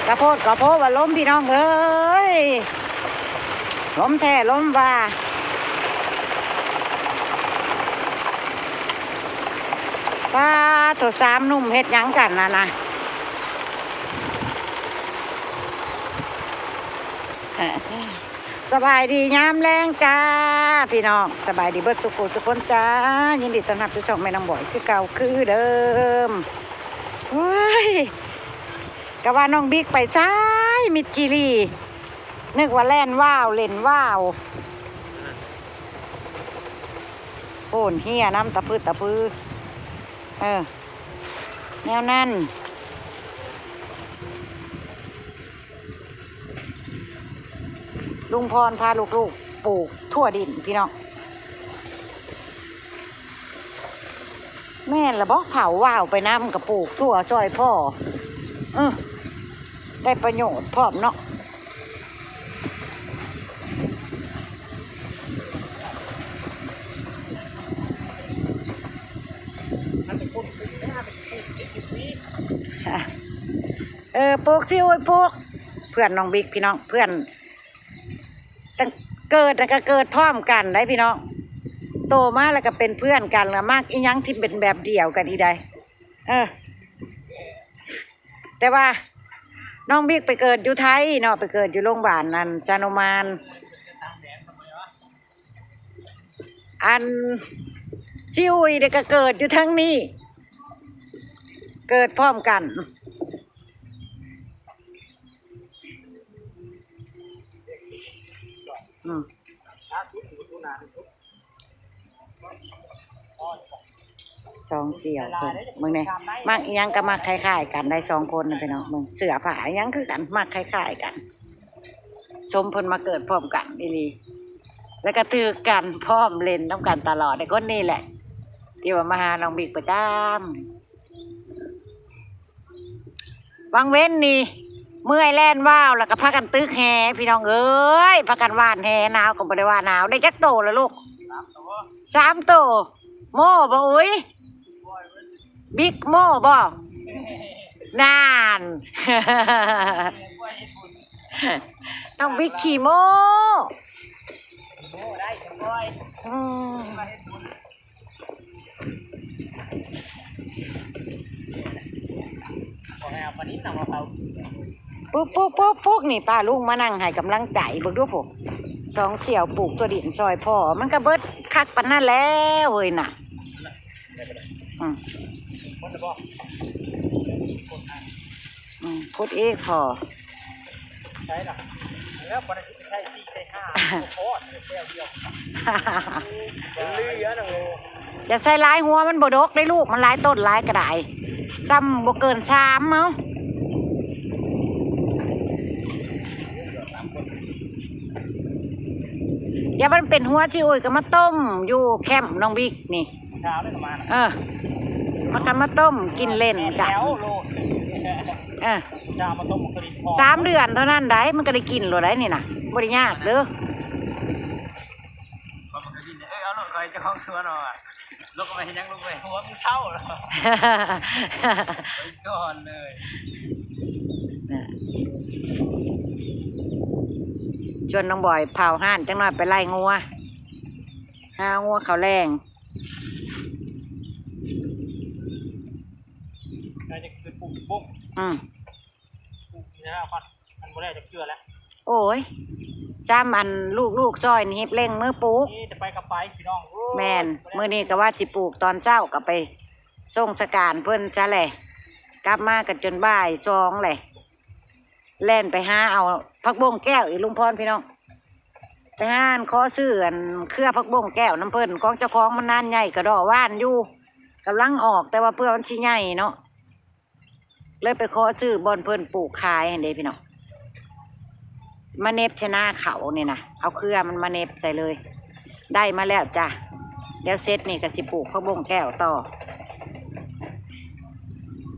ກະໂພດກະໂພວ່າລົມ ພີ່ນ້ອງເອີຍ ລົມແທ້ລົມວ່າ. ປາໂທ້ ສາມໜຸ່ມເຮັດຫຍັງກັນນັ້ນນະ? ສະບາຍດີຍາມແລງຈ້າ ພີ່ນ້ອງ ສະບາຍດີເບິດສູ່ຜູ້ສູ່ຄົນຈ້າ. ຍິນດີຕ້ອນຮັບສູ່ຊ່ອງແມ່ນ້ອງບອຍຄືເກົ່າຄືເດີມ. ໂອ້ຍ ກະວ່ານ້ອງບິກໄປໃສ ມິດຈີຣີ ນຶກວ່າແລ່ນວ່າວ ເຫຼັ້ນວ່າວ ໂພນເຮຍນຳຕະພຶດຕະພື. ເອີ ແນວນັ້ນ ລຸງພອນພາລູກໆ ປູກຖົ່ວດິນ ພີ່ນ້ອງ. ແມ່ນລະບໍ ເຜົາວ່າວໄປນຳ ກະປູກຖົ່ວຊ່ອຍພໍ່. ເອີ ໄດ້ປະໂຫຍດພ້ອມເນາະ. ເອີ ປູກຊິ ໂອ້ຍ ປູກ ເພື່ອນນ້ອງບິກ ພີ່ນ້ອງ ເພື່ອນ ຕັ້ງ ເກີດແລ້ວກະເກີດພ້ອມກັນໄດ໋ ພີ່ນ້ອງ. ໂຕມາແລ້ວກະເປັນເພື່ອນກັນ ລະມັກອີ່ຫຍັງທີ່ເປັນແບບດຽວກັນອີກໄດ໋. ເອີ ແຕ່ວ່ານ້ອງບິກໄປເກີດຢູ່ໄທເນາະ ໄປເກີດຢູ່ໂລງບານອັນຊານຸມານ. ອັນຊິອຸ້ຍນີ້ກະເກີດຢູ່ທາງນີ້ ເກີດພ້ອມກັນ. ອືມ ສອງສ່ຽວເພິ່ນ ເບິ່ງແດ່ ມັກອີ່ຫຍັງກະມັກຄ້າຍໆກັນໄດ໋ ສອງຄົນນີ້ ພີ່ນ້ອງ. ເບິ່ງເສື້ອຜ້າອີ່ຫຍັງຄືກັນ ມັກຄ້າຍໆກັນ. ສົມເພິ່ນມາເກີດພ້ອມກັນອີ່ຫຼີ ແລ້ວກະຖືກກັນພ້ອມ ເຫຼັ້ນນຳກັນຕະຫຼອດ. ໄອ້ຄົນນີ້ແຫຼະ ທີ່ວ່າມາຫານ້ອງບິກປະຈຳ. ຫວ່າງເວັນນີ້ເມື່ອຍແລ່ນວ່າວ ແລ້ວກະພາກັນຕຶກແຫ ພີ່ນ້ອງເອີຍ ພາກັນຫວ່ານແຫ. ໜາວກະບໍ່ໄດ້ວ່າໜາວ. ໄດ້ຈັກໂຕລະລູກ? ສາມໂຕ. ໂມ້ບໍ່ອຸ້ຍ? ບິກໂມ້ບໍ່? ນານ ນ້ອງບິກຂີ້ໂມ້. ອືມ ປຸກໆໆໆ ນີ້ ປ້າລຸງມານັ່ງໃຫ້ກຳລັງໃຈ ເບິ່ງດູພຸ້ນ ສອງສ່ຽວປູກຖົ່ວດິນຊ່ອຍພໍ່ ມັນກະເບິດຄັກປານນັ້ນແລ້ວເວີຍນະ. ອືມ ອືມ ຂຸດອີກພໍ. ໃຊ້ລະ ແລ້ວບໍ່ໄດ້ໃຊ້ສີ່ໃຊ້ຫ້າ ພໍແລ້ວດຽວ ເຫຼືອນະ. ຢ່າໃສ່ຫຼາຍ ຫົວມັນບໍ່ດົກໄດ໋ລູກ ມັນຫຼາຍຕົ້ນຫຼາຍກະດາຍ ຊ້ຳບໍ່ເກີນສາມເອົາ. ດຽວມັນເປັນຫົວຊິອຸ້ຍກະມາຕົ້ມຢູ່ແຄມນ້ອງບິກນີ້. ເອີ ມາກັນມາຕົ້ມກິນເຫຼັ້ນກັນ. ເອີ ສາມເດືອນເທົ່ານັ້ນໃດ໋ ມັນກະໄດ້ກິນໂລດໃດ໋ນີ້ນະ ບໍ່ໄດ້ຍາກເດີ. ເອີ ເອົາໂລດ ຂ້ອຍເຈົ້າຂອງສວນເອົາ ລົງໄປເຮັດຫຍັງ ລົງໄປຫົວມັນເຊົາແລ້ວ ໄປກ່ອນເລີຍ. ຊວນນ້ອງບອຍເຝົ້າຮ້ານ ຈັກໜ້ອຍໄປໄລ່ງົວ ຫາງົວເຂົ້າແລງ. ໜ້າຈະຂຶ້ນປູກບົກ ອືມ ປູກນີ້ແລ້ວ ມັນບໍ່ໄດ້ຈັກເທື່ອແລ້ວ. ໂອ້ຍ ຊ້ຳອັນລູກໆຊ່ອຍນີ້ ຮີບເລັ່ງມືປູກ. ນີ້ຈະໄປກະໄປ ພີ່ນ້ອງເອີຍ. ແມ່ນ ມື້ນີ້ກະວ່າຊິປູກຕອນເຊົ້າ ກະໄປສົ່ງສະການເພິ່ນຊະແຫຼະ ກັບມາກະຈົນບ່າຍສອງແຫຼະ. ແລ່ນໄປຫາເອົາຜັກບົ້ງແກ້ວອີກ ລຸງພອນ ພີ່ນ້ອງ ໄປຫາອັນ ຂໍຊື້ອັນເຄືອຜັກບົ້ງແກ້ວນຳເພິ່ນ ຂອງເຈົ້າຂອງມັນນານໃຫຍ່ກະດໍ້ຫວ່ານຢູ່ ກຳລັງອອກ ແຕ່ວ່າເພື່ອມັນຊິໃຫຍ່ເນາະ ເລີຍໄປຂໍຊື້ບ່ອນເພິ່ນປູກຂາຍຫັ້ນເດ້ພີ່ນ້ອງ. ມາເໜັບໃສ່ນາເຂົານີ້ນະ ເອົາເຄືອມັນມາເໜັບໃສ່ເລີຍ. ໄດ້ມາແລ້ວຈ້າ ດຽວເສັດນີ້ກະຊິປູກຜັກບົ້ງແກ້ວຕໍ່.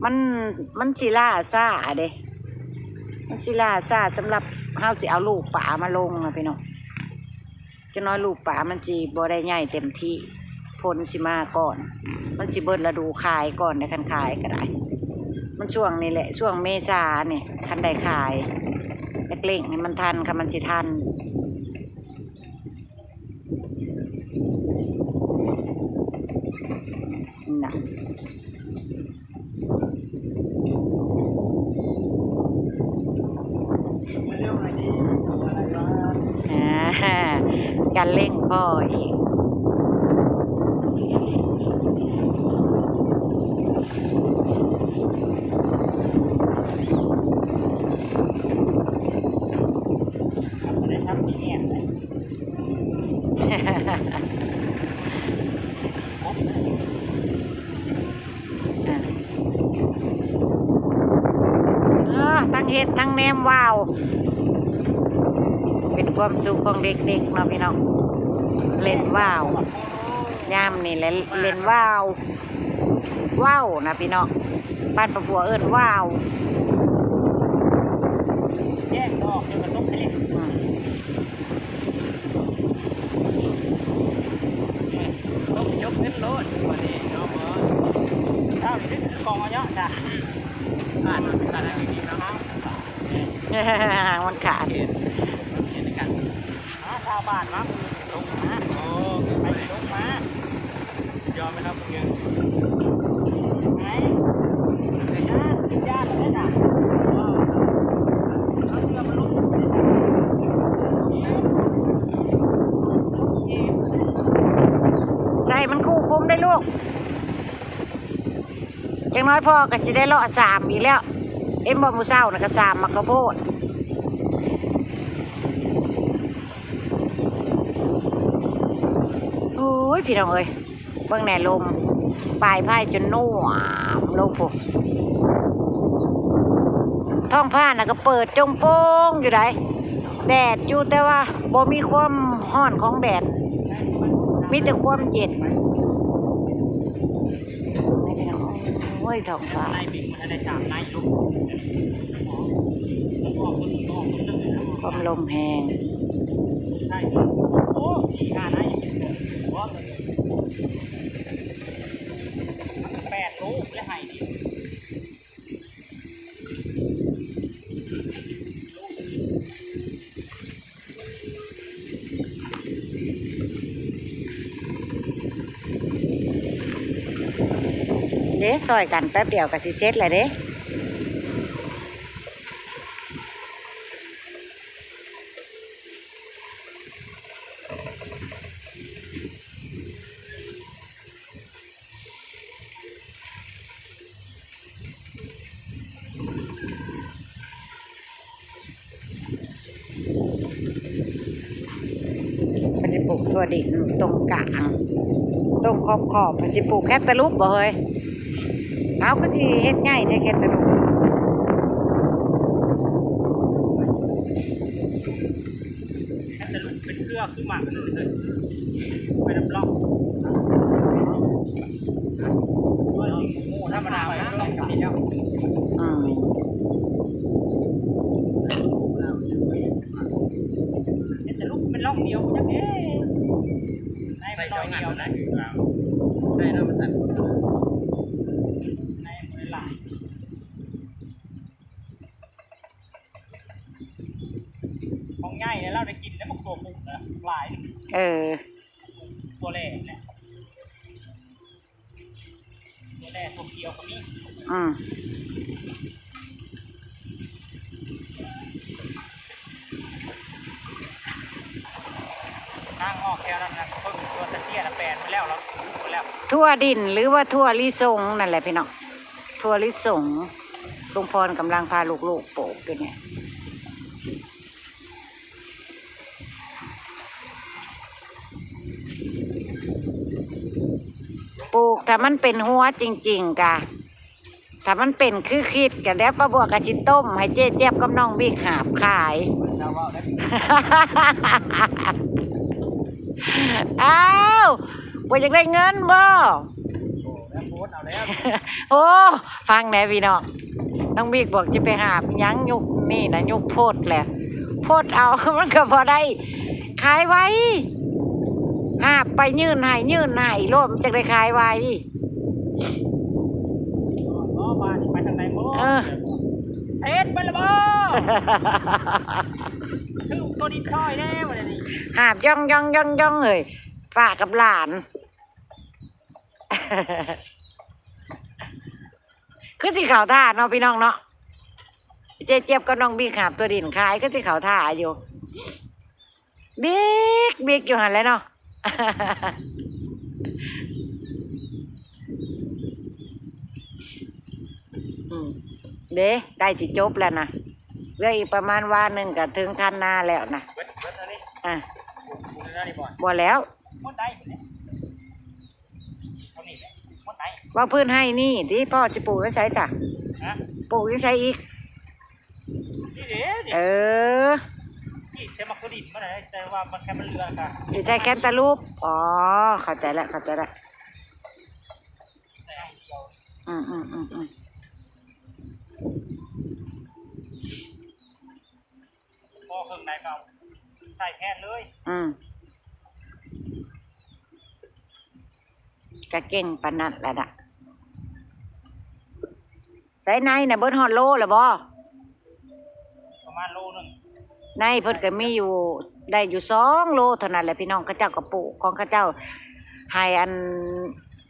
ມັນ ມັນຊິລ້າຊ້າເດ້ ມັນຊິລ້າຊ້າສຳລັບເຮົາຊິເອົາລູກປາມາລົງນະພີ່ນ້ອງ. ຈັກໜ້ອຍລູກປາມັນຊິບໍ່ໄດ້ໃຫຍ່ເຕັມທີ່. ຝົນຊິມາກ່ອນ ມັນຊິເບິດລະດູຂາຍກ່ອນເດ້ ຄັນຂາຍກໍໄດ້ ມັນຊ່ວງນີ້ແຫຼະ ຊ່ວງເມສານີ້ ຄັນໄດ້ຂາຍ ຢາກເລັ່ງໃຫ້ມັນທັນ ຄັນມັນຊິທັນ ນະ. ອ່າ ກະເລັ່ງພໍອີກ ເອີ ທັງເຮັດທັງແນມວາວ ເປັນຄວາມສຸກຂອງເດັກໆເນາະພີ່ນ້ອງ ເລ່ນວາວ ຍາມນີ້ແຫຼະເລ່ນວາວ ວາວນະພີ່ນ້ອງ ບ້ານປ້າບົວເອີ້ນວາວ ແຍກອອກ ເດີນມາຕົກທະເລ ອືມ. ຕ້ອງຍົກເງິນໂລດ ບັດນີ້ເນາະ ເອີ ເຊົ້ານີ້ຄືກອງເອົາເນາະ ຈ້ະ ອ່ານ ອ່ານດີໆເນາະ ມັນຂາດ ເຫັນ ເຫັນຄືກັນ ອ່າ ຊາວບ້ານມາ ລົງມາ ໂອ້ ໄປລົງມາ ຍອມໄປເນາະ ເພິ່ນ ໄປ ໄປ ຢ້ານ ຢ້ານແລ້ວນະ ເອົາເຮືອມາລົງ ໃສ່ມັນຄູ່ຄຸມໄດ້ລູກ ຈັກໜ້ອຍພໍ່ກໍຊິໄດ້ເລາະສາມອີກແລ້ວ ເຫັນບໍ່ ມື້ເຊົ້ານະກໍສາມໝາກເຂົ້າໂພດ ໂອ້ຍ ພີ່ນ້ອງເອີຍ ເບິ່ງແດ່ລົມ ປາຍໄພຈົນນົວມລົງພຸ້ນ ທ້ອງຟ້ານະກໍເປີດໂຈງໂປ່ງຢູ່ໃດ໋ ແດດຢູ່ ແຕ່ວ່າບໍ່ມີຄວາມຮ້ອນຂອງແດດ ມີແຕ່ຄວາມເຢັນ ໂອ້ຍ ທ້ອງຟ້າ ຄວາມລົມແຮງ ແປດໂລແລ້ວໄຮ່ນີ້ ເດ້ ຊ່ອຍກັນແປັບດຽວກໍຊິເສັດແລ້ວເດ້. ເພິ່ນຊິປູກຖົ່ວດິນຕົງກາງ ຕົງຂອບໆ ເພິ່ນຊິປູກແຄນຕາລູບບໍ່ເຮີ້ຍ? ເອົາ ຄືຊິເຮັດໃຫຍ່ແທ້ແຄນຕາລູບ? ແຄນຕາລູບເປັນເຄືອຄືໝາກ ເປັນລອກ ໝູທຳມະດາມັນຕ້ອງການແລ້ວ ອືມ ແຄນຕາລູບເປັນລອກດຽວຈັກເດ້ ໃນມັນໜ້ອຍດຽວນະ ໃນເນາະ ມັນສັ່ນ ໃນມັນຫຼາຍ. ຂອງໃຫຍ່ແລ້ວ ລາວໄດ້ກິນແລ້ວ ບັກຖົ່ວປຸກນະຫຼາຍ ເອີ ຖົ່ວແຫຼະນະ ຖົ່ວແຫຼະຖົ່ວຂຽວກໍມີ ອືມ ທາງອອກແຖວນັ້ນນະ ເພິ່ນຖົ່ວຕາເຊຍນະ ແປນໄປແລ້ວ ລາວປູກໄປແລ້ວ ຖົ່ວດິນ ຫຼືວ່າຖົ່ວລິສົງນັ້ນແຫຼະພີ່ນ້ອງ ຖົ່ວລິສົງ ລຸງພອນກຳລັງພາລູກໆປູກຢູ່ນີ້ ປູກ ຖ້າມັນເປັນຫົວຈິງໆ ກະ ຖ້າມັນເປັນຄືຄິດ ກະແລ້ວປ້າບົວກະຊິຕົ້ມໃຫ້ເຈ້ຈຽບກັບນ້ອງບິກຫາບຂາຍ ອ້າວ ບໍ່ຢາກໄດ້ເງິນບໍ່? ໂອ້ ຟັງແດ່ພີ່ນ້ອງ ນ້ອງບິກບອກຊິໄປຫາບຫຍັງ ຍຸກນີ້ນະ ຍຸກໂພດແຫຼະ ໂພດເອົາ ມັນກໍບໍ່ໄດ້ ຂາຍໄວ. ຫາບໄປຍື່ນໃຫ້ ຍື່ນໃຫ້ ໂລດ ມັນຈັ່ງໄດ້ຂາຍໄວ. ອໍ ບາດນີ້ໄປທາງໃດບໍ່? ເອີ ເຮັດໄປລະບໍ່? ຖືກໂຕດິນຊອຍແດ່ບາດນີ້ ຫາບຢ່ອງໆໆໆ ເອີຍ ປ້າກັບຫຼານ. ຄືຊິເຂົ້າທ່າເນາະ ພີ່ນ້ອງເນາະ. ເຈເຈຍບກັບນ້ອງບິກຫາບໂຕດິນຂາຍ ຄືຊິເຂົ້າທ່າຢູ່. ບິກ ບິກຢູ່ຫັ້ນແຫຼະເນາະ. ອືມ ເດ້ ໃກ້ຊິຈົບແລ້ວນະ ເຫຼືອອີກປະມານວາໜຶ່ງກໍເຖິງຄັນນາແລ້ວນະ. ເບິດ ເບິດອັນນີ້ ອ່າ ປູກຢູ່ໃນນັ້ນນີ້ບໍ່? ບໍ່ແລ້ວ ໝົດໄດ້ພຸ້ນແຫຼະ. ເອົານີ້ແຫຼະ ໝົດໄດ້ ວ່າພື້ນໄຮ່ນີ້ຕິ ພໍ່ຊິປູກຢູ່ໃສຈ້ະ? ຮະ? ປູກຢູ່ໃສອີກ? ນີ້ເດ້ ນີ້ ເອີ ນີ້ໃສ່ໝາກໂຕດິນມັນນະ ແຕ່ວ່າມັນແຄ່ມັນເຫຼືອກະ ຊິໃສ່ແຄນຕາລູບ. ອໍ ເຂົ້າໃຈແລ້ວ ເຂົ້າໃຈແລ້ວ. ອືມ ອືມ ອືມ ອືມ ພໍເຄິ່ງໃດກໍໃສ່ແທນເລີຍ. ອືມ ກະເກັ່ງປານນັ້ນແຫຼະນະ. ໃສ່ໃນນະ ເບິດຮອດໂລແລ້ວບໍ່? ປະມານໂລໜຶ່ງ. ໃນເພິ່ນກໍມີຢູ່ ໄດ້ຢູ່ສອງໂລເທົ່ານັ້ນແຫຼະ ພີ່ນ້ອງ. ເຂົາເຈົ້າກໍປູກຂອງເຂົາເຈົ້າ ໃຫ້ອັນ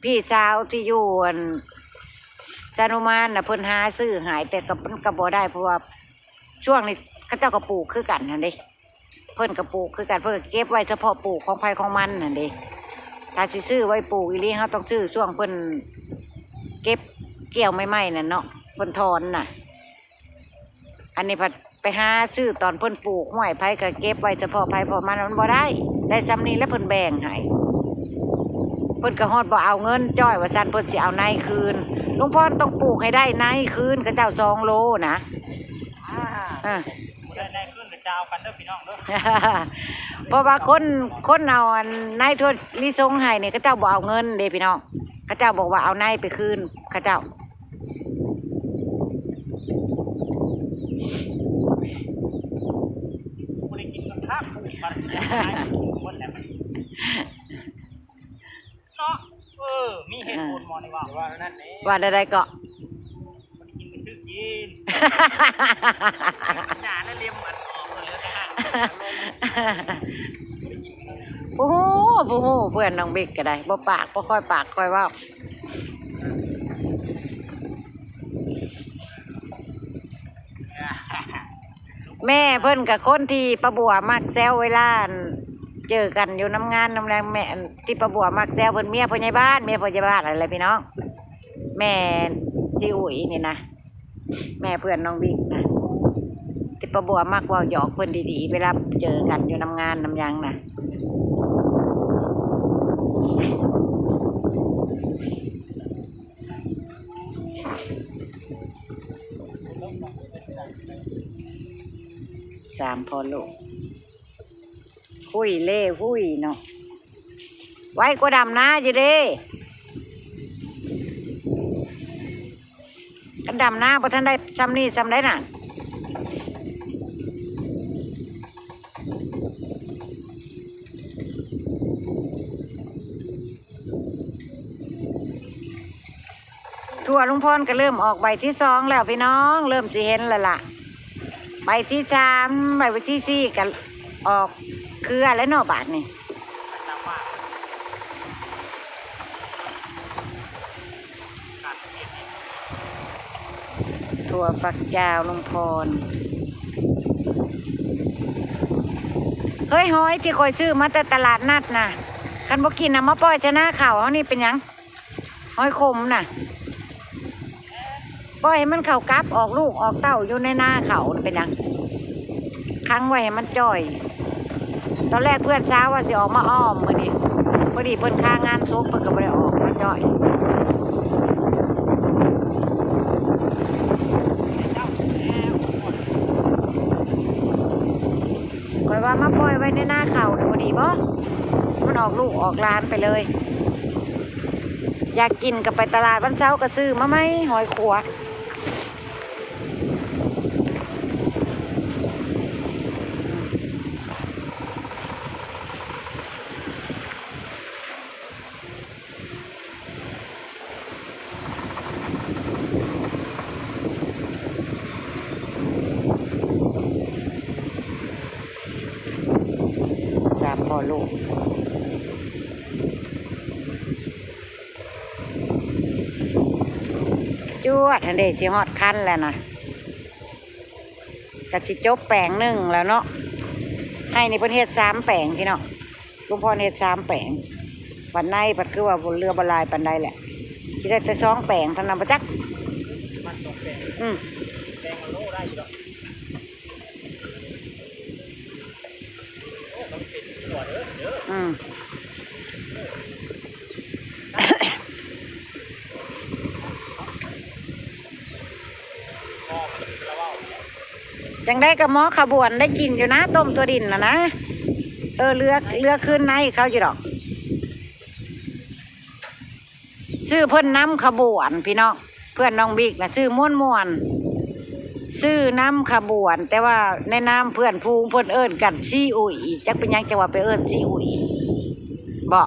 ພີ່ສາວທີ່ຢູ່ອັນ ຊານຸມານນະ ເພິ່ນຫາຊື້ໃຫ້ ແຕ່ກໍ ມັນກໍບໍ່ໄດ້ ເພາະວ່າຊ່ວງນີ້ເຂົາເຈົ້າກໍປູກຄືກັນຫັ້ນເດ້. ເພິ່ນກໍປູກຄືກັນ ເພິ່ນກໍເກັບໄວ້ສະເພາະປູກຂອງໃຜຂອງມັນຫັ້ນເດ້. ຖ້າຊິຊື້ໄວ້ປູກອີ່ຫຼີ ເຮົາຕ້ອງຊື້ຊ່ວງເພິ່ນເກັບກ່ຽວໃໝ່ໆນັ້ນເນາະ ເພິ່ນຖອນນະ. ອັນນີ້ພັດໄປຫາຊື້ຕອນເພິ່ນປູກ ຫ້ວຍ ໃຜກໍເກັບໄວ້ສະເພາະໃຜເພາະມັນ ມັນບໍ່ໄດ້. ໄດ້ຊ່ຳນີ້ແລ້ວເພິ່ນແບ່ງໃຫ້ ເພິ່ນກໍຮອດບໍ່ເອົາເງິນຈ້ອຍວ່າຊັ້ນ ເພິ່ນຊິເອົາໃນຄືນ. ລຸງພອນຕ້ອງປູກໃຫ້ໄດ້ໃນຄືນເຂົາເຈົ້າສອງໂລນະ. ອ່າ ອ່າ ບໍ່ໄດ້ໃນຄືນກໍຈະເອົາກັນເດີພີ່ນ້ອງເດີ. ເພາະວ່າຄົນ ຄົນເອົາອັນໃນທົ່ວລີສົງໃຫ້ນີ້ ເຂົາເຈົ້າບໍ່ເອົາເງິນເດ້ພີ່ນ້ອງ ເຂົາເຈົ້າບອກວ່າເອົາໃນໄປຄືນເຂົາເຈົ້າ. ບໍ່ໄດ້ກິນກໍຄັກ ປູກມັນຂາຍໝົດແລ້ວເນາະ. ເອີ ມີເຫດຜົນບໍ່ນີ້ວ່າ ວ່ານັ້ນແຫຼະ ວ່າແນວໃດເກາະ? ບໍ່ໄດ້ກິນກໍຊື້ກິນ ຢາແລ້ວເລັມມັນອອກ ເຫຼືອແຕ່ຫາງ. ບໍ່ຮູ້ ບໍ່ຮູ້ ເພື່ອນນ້ອງບິກກໍໄດ້ ບໍ່ປາກ ບໍ່ຄ່ອຍປາກຄ່ອຍເວົ້າ. ແມ່ເພິ່ນກໍຄົນທີ່ປ້າບົວມັກແຊວເວລາ ອັນ ເຈີກັນຢູ່ນຳງານນຳແລງ ແມ່ ອັນ ທີ່ປ້າບົວມັກແຊວເພິ່ນ ເມຍພໍ່ໃຫຍ່ບ້ານ ເມຍພໍ່ໃຫຍ່ບ້ານຫັ້ນແຫຼະພີ່ນ້ອງ. ແມ່ຊິອຸຍນີ້ນະ ແມ່ເພື່ອນນ້ອງບິກນະ ທີ່ປ້າບົວມັກເວົ້າຫຍອກເພິ່ນດີໆ ເວລາເຈີກັນຢູ່ນຳງານນຳຫຍັງນະ. ສາມພໍ່ລູກ ຫຸຍເລ່ຫຸຍເນາະ ໄວກວ່າດຳນາຢູ່ເດ້. ຄັນດຳນາບໍ່ທັນໄດ້ຊ່ຳນີ້ຊ່ຳໃດນະ. ຖົ່ວລຸງພອນກໍເລີ່ມອອກໃບທີສອງແລ້ວພີ່ນ້ອງ ເລີ່ມຊິເຫັນແລ້ວລະ. ໃບທີສາມ ໃບທີສີ່ກໍອອກເຄືອແລ້ວເນາະບາດນີ້. ຖົ່ວຝັກຍາວລຸງພອນ. ເຮີ້ຍ ຫອຍທີ່ຂ້ອຍຊື້ມາແຕ່ຕະຫຼາດນັດນະ ຄັນບໍ່ກິນນະ ມາປ່ອຍໃສ່ນາເຂົ້າເຮົານີ້ເປັນຫຍັງ? ຫອຍຂົມນະ ປ່ອຍໃຫ້ມັນເຂົ້າກັບ ອອກລູກອອກເຕົ້າຢູ່ໃນນາເຂົ້າ ເປັນຫຍັງ? ຂັງໄວ້ໃຫ້ມັນຈ່ອຍ. ຕອນແລກເພື່ອນສາວວ່າຊິອອກມາອ້ອມມື້ນີ້ ພໍດີເພິ່ນຄາງານສົບ ເພິ່ນກໍບໍ່ໄດ້ອອກມາຈ່ອຍ. ຂ້ອຍວ່າມາປ່ອຍໄວ້ໃນນາເຂົ້ານະ ບໍ່ດີບໍ່? ມັນອອກລູກອອກຫຼານໄປເລີຍ. ຢາກກິນກໍໄປຕະຫຼາດວັນເສົາກໍຊື້ມາໃໝ່ ຫອຍຂົວ. ຈວດຫັ້ນເດ້ ຊິຮອດຄັນແລ້ວນະ ກະຊິຈົບແປງໜຶ່ງແລ້ວເນາະ. ໄຮ່ນີ້ເພິ່ນເຮັດສາມແປງພີ່ນ້ອງ ສົມພອນເຮັດສາມແປງ. ບັດໃນພັດຄືວ່າບໍ່ເຫຼືອບໍ່ຫຼາຍປານໃດແຫຼະ ຊິໄດ້ແຕ່ສອງແປງເທົ່ານັ້ນບໍ່ຈັກ ປະມານສອງແປງ ອືມ ແປງລະໂລໄດ້ຢູ່ດອກ. ອືມ ຈັ່ງໃດກໍໝໍຂະບວນໄດ້ກິນຢູ່ນະ ຕົ້ມຖົ່ວດິນນະນະ. ເອີ ເຫຼືອ ເຫຼືອຄືນໃນເຂົາຢູ່ດອກ. ຊື້ເພິ່ນນຳຂະບວນພີ່ນ້ອງ ເພື່ອນນ້ອງບິກນະ ຊື້ມ່ວນໆ ຊື້ນຳຂະບວນ ແຕ່ວ່າໃນນາມເພື່ອນຝູງເພິ່ນເອີ້ນກັນຊີອຸຍ ຈັກເປັນຫຍັງຈັ່ງວ່າໄປເອີ້ນຊີອຸຍເບາະ.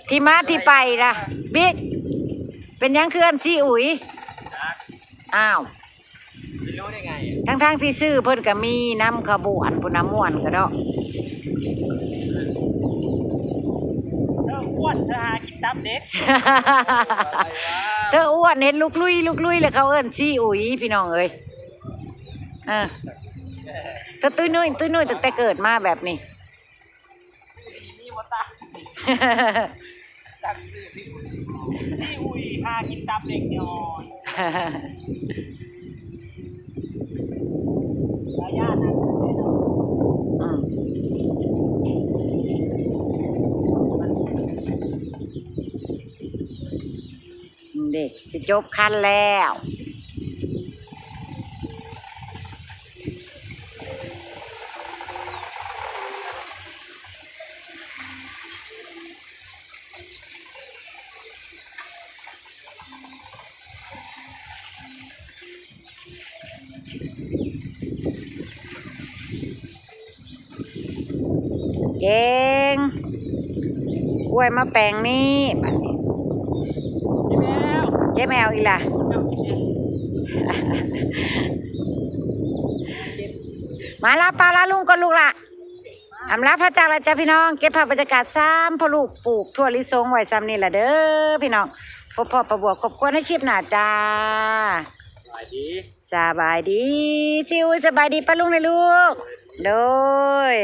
ທີ່ມາທີ່ໄປນະ ບິກ ເປັນຫຍັງຄືເອີ້ນຊີອຸຍ? ອ້າວ ไม่รู้ได้ไงอะ ທັງໆທີ່ຊື່ເພິ່ນກໍມີນຳຂະບວນພຸ້ນນະ ມ່ວນກະດອກ. ເທີອ້ວນ ເທີຫາກິນຕັບເດັກ ເທີອ້ວນ ເຫັນລຸກລຸຍ ລຸກລຸຍ ແລ້ວເຂົາເອີ້ນຊີອຸຍ ພີ່ນ້ອງເອີຍ. ເອີ ເທີຕຸ້ຍນຸ້ຍ ຕຸ້ຍນຸ້ຍ ຕັ້ງແຕ່ເກີດມາແບບນີ້. ມີບໍ່ຕາ ຈັກຊື່ຊີອຸຍ ຊີອຸຍ ຫາກິນຕາມເດັກນ້ອຍ ສາຍານະ ອືມ ເດ້ ຊິຈົບຄັນແລ້ວ. ເກັ່ງ ກ້ວຍມາແປງນີ້ ບາດນີ້ ເຈັບແອວ ເຈັບແອວອີກລະ ເຈັບແອວ ມາລາປ້າລາລຸງກ່ອນລູກລະ. ອຳລາພາຈາກລະຈ້າພີ່ນ້ອງ ເກັບພາບບັນຍາກາດສາມພໍ່ລູກປູກຖົ່ວລິສົງໄວ້ຊ່ຳນີ້ລະເດີພີ່ນ້ອງ. ພົບພໍ້ປ້າບົວຄອບຄົວໃນຄລິບໜ້າຈ້າ. ສະບາຍດີ ສະບາຍດີ ຊິອຸຍ ສະບາຍດີປ້າລຸງແດ່ລູກ. ໂດຍ.